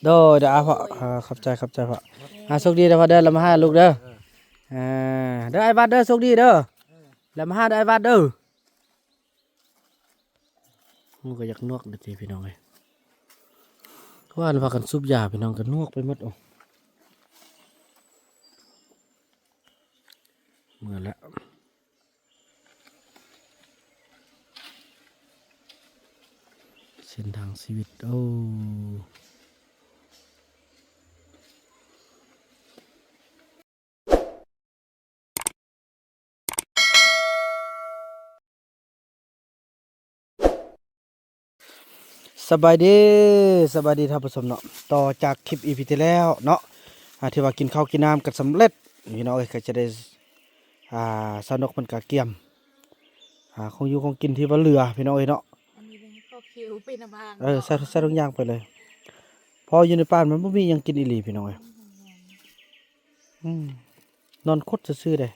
ໂດຍ ໂດຍ ອ່າ ພໍ່ ອ່າ ຂອບໃຈ ຂອບໃຈພໍ່ ອ່າ ໂຊກດີເດີພໍ່ເດີ ລະມາຫາລູກເດີ ອ່າ ເດີອ້າຍວັດເດີ ໂຊກດີເດີ ລະມາຫາເດີອ້າຍວັດເດີ. ມັນກໍຢາກນວກເດ້ຕິພີ່ນ້ອງເອີຍ ວ່າພາກັນສູບຢາພີ່ນ້ອງ ກໍນວກໄປໝົດ. ໂອ້ ເມື່ອຍແລ້ວ ເສັ້ນທາງຊີວິດ ໂອ້. ສະບາຍດີ ສະບາຍດີທ່ານຜູ້ຊົມເນາະ ຕໍ່ຈາກຄລິບອີພີທີ່ແລ້ວເນາະ ອ່າ ທີ່ວ່າກິນເຂົ້າກິນນ້ຳກັນສຳເລັດ ພີ່ນ້ອງເອີຍ ກໍຈະໄດ້ ອ່າ ສາວນົກເພິ່ນກະກຽມ ອ່າ ຂອງຢູ່ຂອງກິນທີ່ວ່າເຫຼືອ ພີ່ນ້ອງເອີຍເນາະ ອັນນີ້ເປັນຂໍ້ຄິວເປັນນຳທາງ ເອີ ໃສ່ ໃສ່ຖົງຢາງໄປເລີຍ ເພາະຢູ່ໃນປ່າມັນບໍ່ມີຫຍັງກິນອີ່ຫຼີ ພີ່ນ້ອງເອີຍ ອືມ ນອນຄົດຊື່ໆເດ້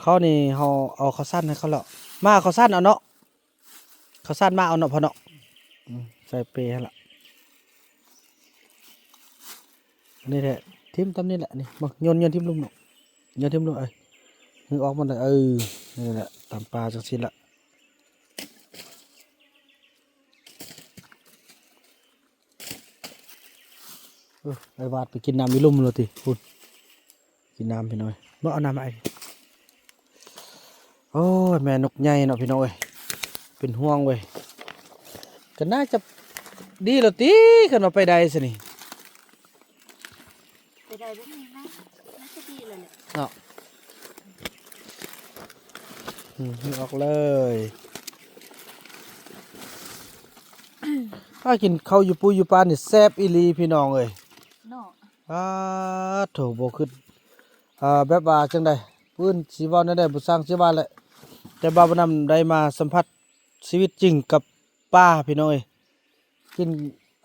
ເຂົານີ້ເຮົາເອົາເຂົ້າສານໃຫ້ເຂົາແລ້ວ ມາເອົາເຂົ້າສານເອົາເນາະ ເຂົ້າສານມາເອົາເນາະພໍ່ເນາະ ອືມ ໃສ່ເປຫັ້ນລະ ອັນນີ້ແຫຼະ ຖິ້ມຕຳນີ້ແຫຼະ ນີ້ ມາໂຍນ ໂຍນຖິ້ມລຸ່ມເນາະ ໂຍນຖິ້ມລຸ່ມ ເອີ ດຶງອອກໝົດເລີຍ ເອີ ນີ້ແຫຼະ ຕຳປາຈັ່ງຊີ້ລະ. ເອີ ໄອ້ວາດໄປກິນນ້ຳຢູ່ລຸ່ມແລ້ວຕິ ພຸ້ນ ກິນນ້ຳພີ່ນ້ອງເອີຍ ບໍ່ເອົານ້ຳມາໃຫ້ ໂອ້ຍ ແມ່ນົກໃຫຍ່ເນາະພີ່ນ້ອງເອີຍ ເປັນຫ່ວງເວີຍ ກໍໜ້າຈະດີແລ້ວຕິ ຄັນວ່າໄປໄດ້ຊະນີ້. ໄປໄດ້ບໍ່ມີນະ ໜ້າຈະດີເລີຍແຫຼະເນາະ ອືມ ອອກເລີຍ ຖ້າກິນເຂົ້າຢູ່ປູຢູ່ປານີ້ແຊບອີ່ຫຼີພີ່ນ້ອງເອີຍເນາະ ອາ ໂທ້ ບໍ່ຄິດ ອ່າ ແບບວ່າຈັ່ງໃດ ຜູ້ອື່ນຊິເວົ້າແນວໃດ ບໍ່ຊ່າງຊິວ່າແຫຼະ ແຕ່ບ່າວບຸນນຳໄດ້ມາສຳຜັດຊີວິດຈິງກັບປ່າພີ່ນ້ອງເອີຍ ກິນ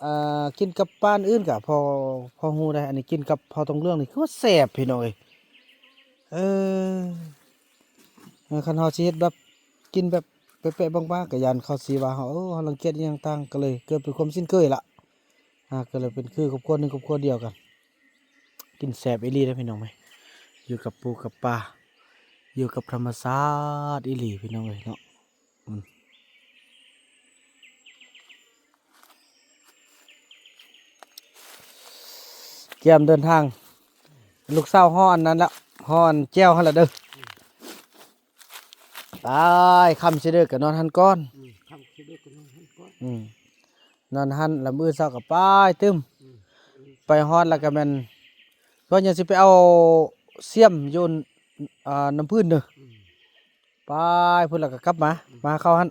ອ່າ ກິນກັບປານອື່ນກະພໍ ພໍຮູ້ໄດ໋ ອັນນີ້ກິນກັບເຜົາທອງເຫຼືອງນີ້ຄືວ່າແຊບພີ່ນ້ອງເອີຍ ເອີ ຄັນເຮົາຊິເຮັດແບບ ກິນແບບແປະໆບາງໆ ກະຢ້ານເຂົາຊິວ່າເຮົາ ເອີ ເຮົາລັງກຽດອີ່ຫຍັງຕ່າງ ກະເລີຍເກີດເປັນຄວາມຊິນເຄີຍລະ ອາ ກະເລີຍເປັນຄືຄອບຄົວໜຶ່ງຄອບຄົວດຽວກັນ ກິນແຊບອີ່ຫຼີເດ້ພີ່ນ້ອງເອີຍ ຢູ່ກັບປູກັບປາ ຢູ່ກັບທຳມະຊາດອີ່ຫຼີພີ່ນ້ອງເອີຍເນາະ. ອືມ ກຽມເດີນທາງ ລູກສາວຫໍ່ອັນນັ້ນແລ້ວ ຫໍ່ອັນແຈ່ວຫັ້ນລະເດີ ຕາຍ ຄ່ຳຊິເດີກະນອນຫັ້ນກ່ອນ ອືມ ຄ່ຳຊິເດີກະນອນຫັ້ນກ່ອນ ອືມ ນອນຫັ້ນລະມື້ເຊົ້າກະໄປຕື່ມ ອືມ ໄປຮອດລະກະແມ່ນ ວ່າຍັງຊິໄປເອົາສ່ຽມຢູ່ ອ່າ ນ້ຳພື້ນເດີ ອືມ ໄປພຸ້ນລະກະກັບມາ ອືມ ມາເຂົ້າຫັ້ນ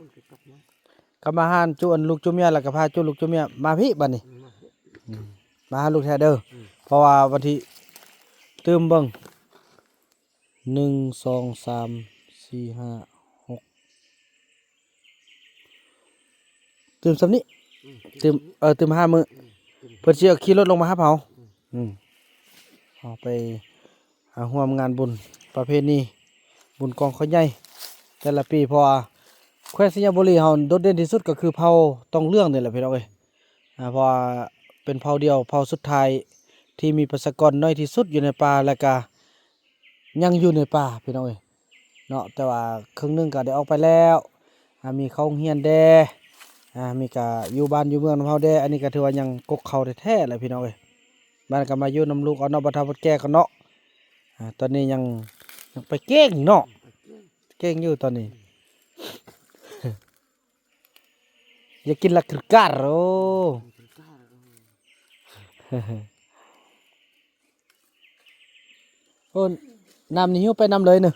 ກັບມາຫັ້ນ ຈູ່ອັນລູກຈູ່ເມຍ ລະກະພາຈູ່ລູກຈູ່ເມຍມາພີ້ບາດນີ້ ອືມ ມາຫາລູກແທ້ເດີ ອືມ ເພາະວ່າວັນທີ ຕື່ມເບິ່ງ ໜຶ່ງ ສອງ ສາມ ສີ່ ຫ້າ ຫົກ ຕື່ມສ່ຳນີ້ ອືມ ຕື່ມ ເອີ ຕື່ມຫ້າມື້ ອືມ ເພິ່ນຊິເອົາຂີ່ລົດລົງມາຮັບເຮົາ ອືມ ອືມ ເຮົາໄປ ອ່າ ຮ່ວມງານບຸນປະເພນີ ບຸນກອງຂ້າວໃຫຍ່ແຕ່ລະປີ ເພາະວ່າແຂວງໄຊຍະບູລີເຮົາໂດດເດັ່ນທີ່ສຸດກໍຄືເຜົ່າຕອງເຫຼືອງນີ້ແຫຼະພີ່ນ້ອງເອີຍ ອ່າ ເພາະວ່າເປັນເຜົ່າດຽວ ເຜົ່າສຸດທ້າຍທີ່ມີປະຊາກອນໜ້ອຍທີ່ສຸດຢູ່ໃນປ່າ ແລະກະຍັງຢູ່ໃນປ່າພີ່ນ້ອງເອີຍ ເນາະ ແຕ່ວ່າເຄິ່ງໜຶ່ງກໍໄດ້ອອກໄປແລ້ວ ອ່າ ມີເຂົ້າໂຮງຮຽນແດ່ ອ່າ ມີກະຢູ່ບ້ານຢູ່ເມືອງນຳເຮົາແດ່ ອັນນີ້ກໍຖືວ່າຍັງກົກເຄົ້າແທ້ໆແຫຼະພີ່ນ້ອງເອີຍ ບ້ານກໍມາຢູ່ນຳລູກເອົາເນາະ ບໍ່ເຖົ້າບໍ່ແກ່ກໍເນາະ ອ່າ ຕອນນີ້ຍັງ ຍັງໄປເກັ່ງເນາະ ເກັ່ງຢູ່ຕອນນີ້ ຢາກກິນລາກຣກາໂຣ ໂອ້ ນ້ຳນີ້ຫິ້ວໄປນຳເລີຍເນາະ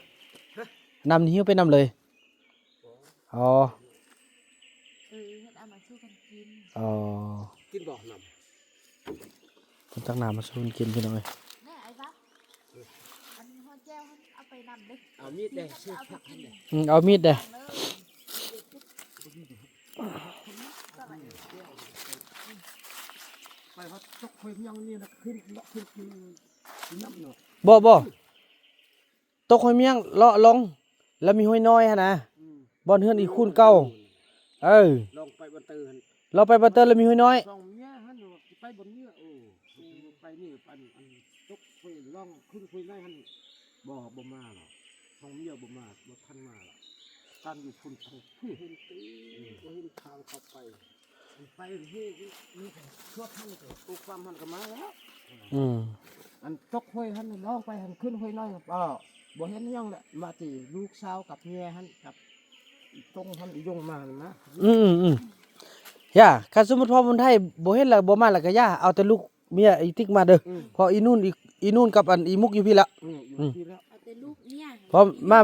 ຮະ ນ້ຳນີ້ຫິ້ວໄປນຳເລີຍ ອໍ ເອີ ເຮັດເອົາມາສູ່ກັນກິນ ອໍ ກິນບໍ່ນ້ຳ ເພິ່ນຕັກນ້ຳມາສູ່ກັນກິນພີ່ນ້ອງເອີຍ ແມ່ໄອ້ບັກ ອັນຫົວແຈ່ວຫັ້ນເອົາໄປນຳເດີ ເອົາມີດແດ່ ຊື້ຜັກຫັ້ນແດ່ ອືມ ເອົາມີດແດ່ ໄປວ່າຕົກຫ້ວຍມຽງນີ້ນະ ຂຶ້ນເລາະຂຶ້ນກິນນ້ຳເນາະ ບໍ່ ບໍ່ ຕົກຫ້ວຍມຽງເລາະລົງ ແລ້ວມີຫ້ວຍນ້ອຍຫັ້ນນະ ອືມ ບ່ອນເຮືອນອີຄູນເກົ່າ ອືມ ເອີ ລອງໄປບັນເຕີຫັ້ນ ລອງໄປບັນເຕີແລ້ວມີຫ້ວຍນ້ອຍ ສອງເມຍຫັ້ນ ໄປບົນເມືອ ໂອ້ ໄປນີ້ ອັນ ອັນຕົກໄປລ່ອງຂຶ້ນຫ້ວຍໃນຫັ້ນ ບໍ່ ບໍ່ມາລະ ຂອງເມຍບໍ່ມາ ບໍ່ທັນມາລະ ການຢູ່ພຸ້ນທັງ ບໍ່ເຫັນຕີ ບໍ່ເຫັນທາງເຂົ້າໄປ ໄປເຮັດນີ້ ພວກຫັ້ນກໍ ພວກຄວາມຫັ້ນກໍມາແລ້ວ ອືມ ອັນຕົກຫ້ວຍຫັ້ນ ລ່ອງໄປຫັ້ນ ຂຶ້ນຫ້ວຍນ້ອຍ ກໍບໍ່ເຫັນຫຍັງແຫຼະ ມາແຕ່ລູກສາວກັບເມຍຫັ້ນ ກັບຕົງຫັ້ນ ອີ່ຢົງມາຫັ້ນນະ ອືມໆ ຢ່າ ຄັນສົມມຸດພໍ່ບຸນໄທບໍ່ເຫັນລະ ບໍ່ມາລະກະຢ່າ ເອົາແຕ່ລູກເມຍອີຕິກມາເດີ ອືມ ເພາະອີນູນ ອີ ອີນູນກັບອັນອີມຸກຢູ່ພີ້ລະ ອືມ ຢູ່ພີ້ລະ ເອົາແຕ່ລູກເມຍ ເພາະມາ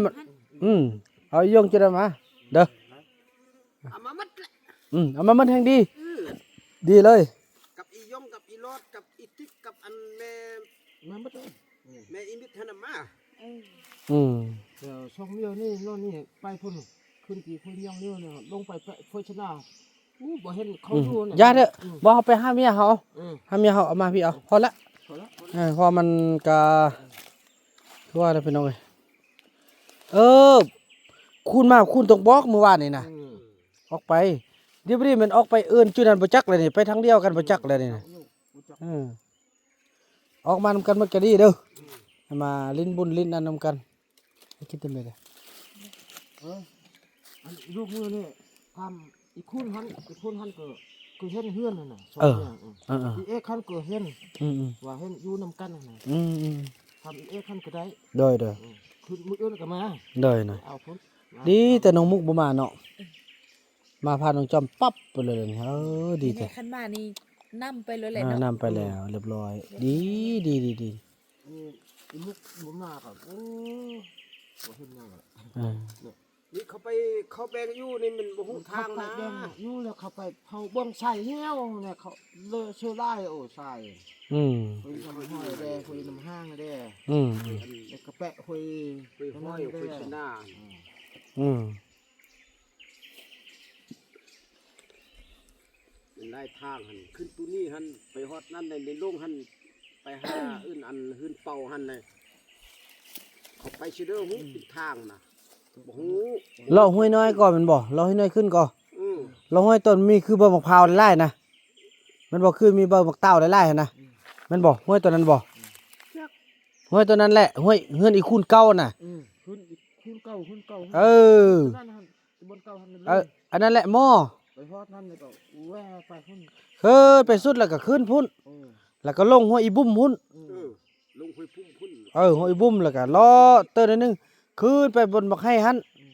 ອືມ ເອົາອີຢົງຈຸດນັ້ນມາເດີ ເອົາມາໝົດແຫຼະ ອືມ ເອົາມາໝົດແຮ່ງດີ ເອີ ດີເລີຍ ກັບອີຢົງ ກັບອີຫຼອດ ກັບອີຕິກ ກັບອັນແມ່ ມາໝົດເລີຍ ແມ່ອີມິດຫັ້ນນະມາ ເອີ ອືມ ແລ້ວຊ່ອງເມຍນີ້ ໂນ່ນນີ້ ໄປພຸ້ນ ຂຶ້ນທີ່ຫ້ວຍຍອງນີ້ ລົງໄປໂພຊະນາ ອູ້ ບໍ່ເຫັນເຂົາຢູ່ນະ ຢ່າເດີ ອືມ ບໍ່ ເຮົາໄປຫາເມຍເຮົາ ອືມ ຫາເມຍເຮົາ ເອົາມາພີ້ ເອົາ ພໍລະ ພໍລະ ເອີ ເພາະມັນກະ ຄືວ່າລະພີ່ນ້ອງເອີຍ ເອີ ຄູນມາ ຄູນຕ້ອງບອກມື້ວານນີ້ນະ ອືມ ອອກໄປ ດຽວນີ້ແມ່ນອອກໄປເອີ້ນຈຸດນັ້ນບໍ່ຈັກແລ້ວນີ້ ໄປທາງດຽວກັນບໍ່ຈັກແລ້ວນີ້ນະ ບໍ່ຈັກ ເອີ ອອກມານຳກັນໝົດກະດີເດີ ໃຫ້ມາຫຼິ້ນບຸນຫຼິ້ນອັນນຳກັນ ຄິດຈັ່ງໃດເດີ ເອີ ອັນລູກມືນີ້ ຖາມອີຄຸນຫັ້ນ ອີຄຸນຫັ້ນກໍ ກໍເຫັນເຮືອນຫັ້ນນະ ສອງ ເອີ ເຮືອນ ເອີ ເອີ ເອີ ອີເອກຫັ້ນກໍເຫັນ ອືມໆ ວ່າເຫັນຢູ່ນຳກັນຫັ້ນນະ ອືມໆ ຖາມອີເອກຫັ້ນກໍໄດ້ ໂດຍໆ ເອີ ຄືນມື້ອື່ນກໍມາ ໂດຍໆ ເອົາພຸ້ນ ດີແຕ່ນ້ອງມຸກບໍ່ມາເນາະ ມາພານ້ອງຈອມປັບໄປເລີຍນີ້ ເອີ ດີແທ້ ຄັນມານີ້ນຳໄປເລີຍແຫຼະເນາະ ນຳໄປແລ້ວ ອືມ ລຽບຮ້ອຍ ລຽບຮ້ອຍ ດີໆໆໆ ອືມ ອີມຸກບໍ່ມາກໍ ໂອ້ ບໍ່ເຫັນຫຍັງລະ ເອີ ນີ້ເຂົາໄປ ເຂົາແບ່ງຢູ່ນີ້ມັນບໍ່ຮູ້ທາງນະ ເຂົາໄປແບ່ງຢູ່ແລ້ວ ເຂົາໄປເຜົາເບິ່ງໃສ່ແລ້ວແຫຼະ ເຂົາເລີເຊີຫຼາຍ ໂອ້ ໃສ່ ອືມ ຫ້ວຍນ້ຳຫ້ອຍແດ່ ຫ້ວຍນ້ຳຫ້າງແດ່ ອືມ ແລ້ວກໍແປະຫ້ວຍ ຫ້ວຍຫ້ອຍ ຫ້ວຍຊະນາ ອືມ ອືມ ເປັນຫຼາຍທາງຫັ້ນ ຂຶ້ນຕູ້ນີ້ຫັ້ນ ໄປຮອດນັ້ນໄດ້ ໄດ້ລົງຫັ້ນ ໄປຫາ ອື່ນອັນ ອື່ນເປົ່າຫັ້ນນະ ເຂົ້າໄປຊິເດີ ຮູ້ເປັນທາງນະ ບໍ່ຮູ້ ເລາະຫ້ວຍນ້ອຍກໍແມ່ນບໍ່ ເລາະຫ້ວຍນ້ອຍຂຶ້ນກໍ ອືມ ເລາະຫ້ວຍຕົ້ນມີຄືໃບໝາກພ້າວຫຼາຍໆນະ ແມ່ນບໍ່ ຄືມີໃບໝາກເຕົ້າຫຼາຍໆຫັ້ນນະ ອືມ ແມ່ນບໍ່ ຫ້ວຍຕົ້ນນັ້ນບໍ່ ອືມ ຫ້ວຍຕົ້ນນັ້ນແຫຼະ ຫ້ວຍເຮືອນອີຄູນເກົ່ານະ ອືມ ຄູນເກົ່າ ຄູນເກົ່າ ເອີ ນັ້ນຫັ້ນ ບ່ອນເກົ່າຫັ້ນ ເອີ ອັນນັ້ນແຫຼະໝໍ ໄປຮອດນັ້ນແລ້ວກໍແວ່ໄປພຸ້ນ ເຄີຍໄປສຸດແລ້ວກໍຂຶ້ນພຸ້ນ ເອີ ແລ້ວກໍລົງຫ້ວຍອີບຸ້ມພຸ້ນ ເອີ ເອີ ລົງຫ້ວຍບຸ້ມພຸ້ນ ເອີ ຫ້ວຍອີບຸ້ມ ແລ້ວກໍເລາະເຕີໜ້ອຍໜຶ່ງ ຂຶ້ນໄປບ່ອນບັກໄຮ່ຫັ້ນ ອືມ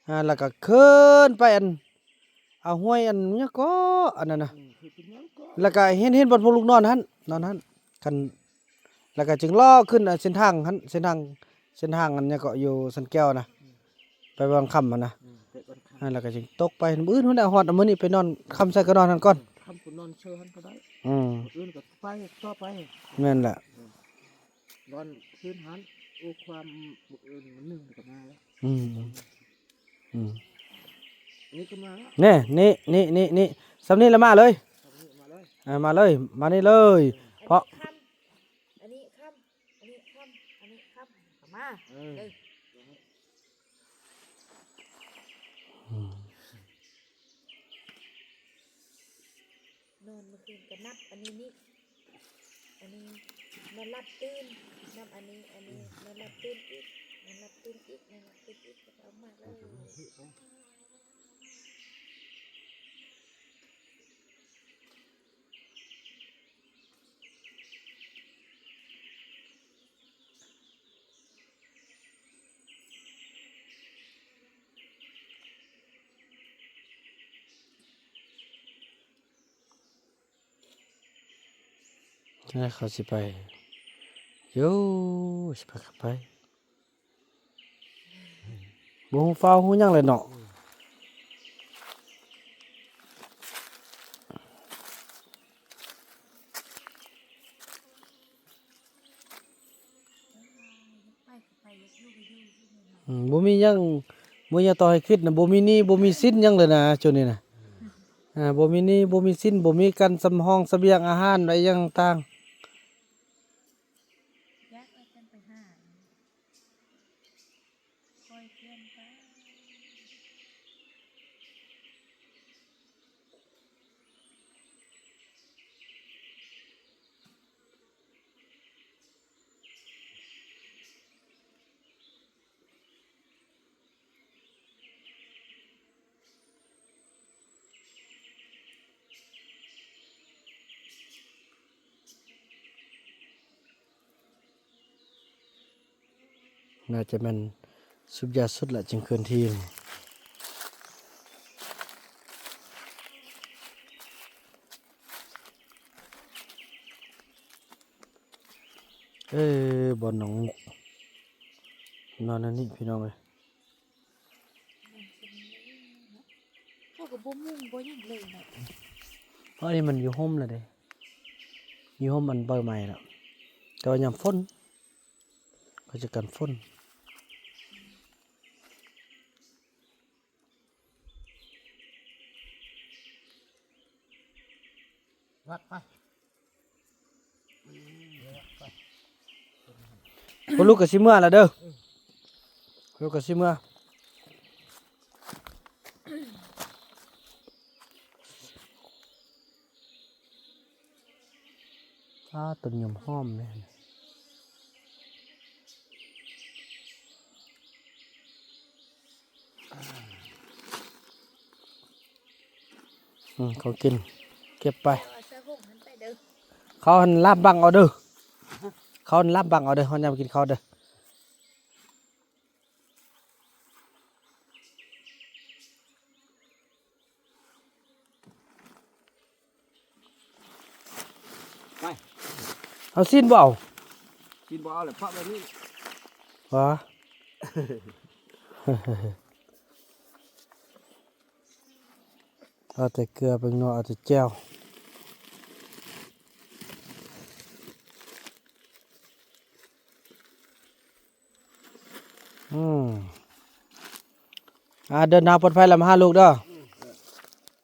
ອ່າ ແລ້ວກໍຂຶ້ນໄປອັນ ເອົາຫ້ວຍອັນຫຍັງເກາະ ອັນນັ້ນນະ ອືມ ຄືເປັນຫຍັງເກາະ ແລ້ວກໍເຫັນ ເຫັນບ່ອນພວກລູກນອນຫັ້ນ ນອນຫັ້ນ ຄັນ ແລ້ວກໍຈຶ່ງເລາະຂຶ້ນເສັ້ນທາງຫັ້ນ ເສັ້ນທາງ ເສັ້ນທາງອັນຫຍັງເກາະ ຢູ່ສັນແກ້ວນະ ອືມ ໄປວັງຄຳຫັ້ນນະ ອືມ ໄປວັງຄຳ ອ່າ ແລ້ວກໍຈຶ່ງຕົກໄປ ມື້ອື່ນພຸ້ນແຫຼະ ຮອດມື້ນີ້ໄປນອນ ຄ່ຳໃສກໍນອນຫັ້ນກ່ອນ ຄ່ຳກໍນອນເຊີຫັ້ນກໍໄດ້ ອືມ ມື້ອື່ນກໍໄປຕໍ່ໄປ ແມ່ນແຫຼະ ອືມ ນອນຄືນຫັ້ນ ໂອ້ ຄວາມມື້ອື່ນມື້ໜຶ່ງກໍມາແລ້ວ ອືມ ອືມ ນີ້ກໍມາແລ້ວ ແນ່ ນີ້ ນີ້ ນີ້ ນີ້ ສ່ຳນີ້ລະມາເລີຍ ສ່ຳນີ້ມາເລີຍ ເອີ ມາເລີຍ ມານີ້ເລີຍ ເພາະ ອັນນີ້ຄ່ຳ ອັນນີ້ຄ່ຳ ອັນນີ້ຄ່ຳ ອັນນີ້ຄ່ຳ ກໍມາ ເອີ ເອີ ອືມ ນອນມື້ຄືນກໍນັບອັນນີ້ນີ້ ອັນນີ້ນອນຫຼັບຕື່ນ ນັບອັນນີ້ ອັນນີ້ ອືມ ນອນຫຼັບຕື່ນອີກ ນອນຫຼັບຕື່ນອີກ ນອນຫຼັບຕື່ນອີກ ກໍເອົາມາເລີຍ. ຈັ່ງໃດເຂົາຊິໄປຢູ່ ຊິພາກັນໄປ ບໍ່ຮູ້ຟ້າວຮູ້ຫຍັງເລີຍເນາະ. ອືມ ບໍ່ມີຫຍັງ ບໍ່ມີຫຍັງຕໍ່ໃຫ້ຄິດນະ ບໍ່ມີໜີ້ ບໍ່ມີສິນຫຍັງເລີຍນະ ໂຈນີ້ນະ ອ່າ ບໍ່ມີໜີ້ ບໍ່ມີສິນ ບໍ່ມີການສຳຮອງສະບຽງອາຫານ ແລະ ຫຍັງຕ່າງ. ຄ່ອຍປ່ຽນໄປ. ອືມ ໜ້າຈະແມ່ນສູບຢາສຸດລະຈຶ່ງເຄື່ອນທີ່. ເອີ ບ່ອນໜອງມຸກ ນອນອັນນີ້ພີ່ນ້ອງເອີຍ. ເຂົາກໍບໍ່ມຸງບໍ່ຫຍັງເລີຍເນາະ ເພາະອັນນີ້ມັນຢູ່ຮົ່ມແລ້ວເດ້ ຢູ່ຮົ່ມອັນໃບໄມ້ແລ້ວ ແຕ່ວ່າຍາມຝົນ ເຂົາຈະກັນຝົນ. ວັດໄປ ພວກລູກກໍຊິເມືອລະເດີ ພວກລູກກໍຊິເມືອ. ອ້າ ຕົ້ນຍາມຫອມແມ່ນ. ອືມ ຂອງກິນເກັບໄປ ເອົາໃສ່ຫົງຫັ້ນໄປເດີ ເຂົາຫັ້ນລາບບັງເອົາເດີ ເຂົາຫັ້ນລາບບັງເອົາເດີ ເຮົາຍາມກິນເຂົ້າເດີ. ໄປ ເອົາຊີ້ນບໍ່ເອົາ? ຊີ້ນບໍ່ເອົາແຫຼະ ເພາະແບບນີ້ ຫວາ ເອົາແຕ່ເກືອ ແປ້ງນົວ ເອົາແຕ່ແຈ່ວ. ອືມ ອ່າ ເດີນທາງປອດໄພລະມາຫາລູກເດີ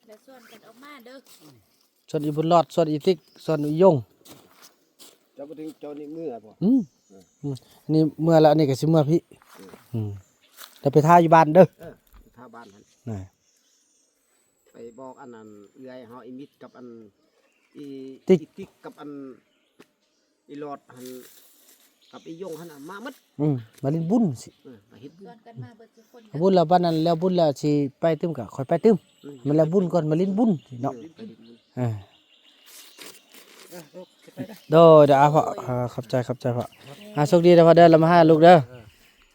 ແລ້ວຊວນກັນອອກມາເດີ ຊວນອີບຸນຫຼອດ ຊວນອີຕິກ ຊວນອີຢົງ. ເຈົ້າບໍ່ເຖິງ ເຈົ້ານີ້ເມືອບໍ່? ອືມ ເອີ ອືມ ອັນນີ້ເມືອລະ ອັນນີ້ກໍຊິເມືອພີ້ ເອີ ອືມ ແລ້ວໄປຖ້າຢູ່ບ້ານເດີ ເອີ ໄປຖ້າບ້ານຫັ້ນນະ. ໄປບອກອັນນັ້ນ ເອື້ອຍເຮົາ ອີມິດກັບອັນ ອີ ຕິກ ອີຕິກກັບອັນ ອີຫຼອດຫັ້ນ ກັບອີຢົງຫັ້ນນະ ມາໝົດ ອືມ ມາຫຼິ້ນບຸນຊິ ເອີ ມາເຮັດບຸນ ຊວນກັນມາເບິດທຸກຄົນ ບຸນແລ້ວ ປານນັ້ນແລ້ວ ບຸນແລ້ວຊິໄປຕື່ມ ກໍຄ່ອຍໄປຕື່ມ ອືມ ມາແລ້ວບຸນກ່ອນ ມາຫຼິ້ນບຸນຊິເນາະ ອືມ ໄປຫຼິ້ນບຸນ ເອີ ເອີ ໂດຍ ເດີ ອ່າ ພໍ່ ອ່າ ຂອບໃຈ ຂອບໃຈພໍ່ ອ່າ ໂຊກດີເດີພໍ່ເດີ ລະມາຫາລູກເດີ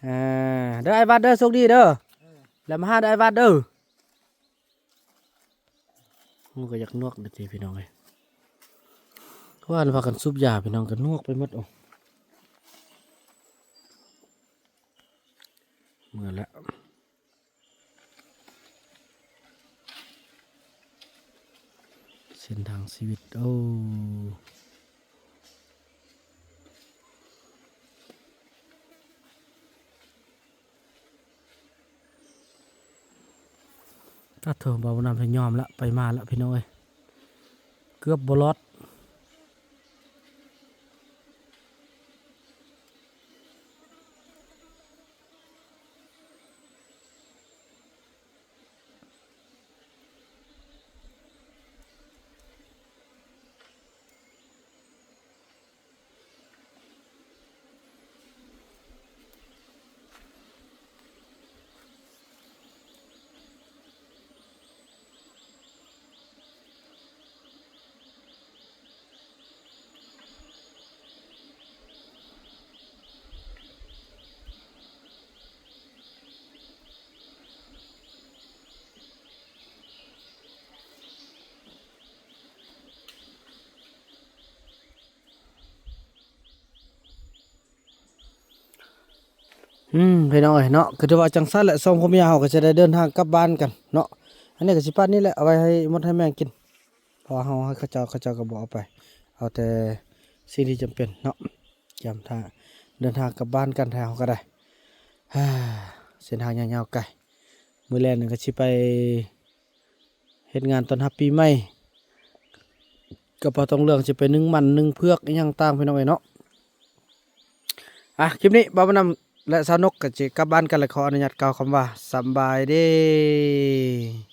ເອີ ອ່າ ເດີ ອ້າຍວັດເດີ ໂຊກດີເດີ ເອີ ລະມາຫາເດີ ອ້າຍວັດເດີ. ມັນກໍຢາກນວກເດ້ຕິພີ່ນ້ອງເອີຍ ວ່າພາກັນສູບຢາ ພີ່ນ້ອງກໍນວກໄປໝົດ. ໂອ້ ເມື່ອຍລະ ເສັ້ນທາງຊີວິດ ໂອ້. ຕາໂທ ບ່າວບຸນນຳໄປຍອມລະ ໄປມາລະ ພີ່ນ້ອງເອີຍ ເກືອບບໍ່ລອດ. ອືມ ພີ່ນ້ອງເອີຍເນາະ ກໍຖືວ່າຈັ່ງຊັ້ນແຫຼະ ສອງຜົວເມຍເຮົາກໍຈະໄດ້ເດີນທາງກັບບ້ານກັນເນາະ. ອັນນີ້ກໍຊິປານນີ້ແຫຼະ ເອົາໄວ້ໃຫ້ມົດໃຫ້ແມງກິນ ເພາະວ່າເຮົາໃຫ້ເຂົາເຈົ້າ ເຂົາເຈົ້າກໍບໍ່ເອົາໄປ ເອົາແຕ່ສິ່ງທີ່ຈຳເປັນເນາະ. ກຽມຖ້າເດີນທາງກັບບ້ານກັນ ແທ້ເຮົາກໍໄດ້ ເສັ້ນທາງຍາວໆໄກ ມື້ແລງນີ້ກໍຊິໄປ ເຮັດງານຕ້ອນຮັບປີໃໝ່ ກະເປົາທອງເຫຼືອງ ຊິໄປໜຶ້ງມັນໜຶ້ງເຜືອກອີ່ຫຍັງຕ່າງ ພີ່ນ້ອງເອີຍເນາະ. ອ່ະ ຄລິບນີ້ບ່າວບຸນນຳ ແລະ ສາວນົກ ກໍຊິກັບບ້ານກັນແລ້ວ ຂໍອະນຸຍາດກ່າວຄຳວ່າ ສຳບາຍດີ.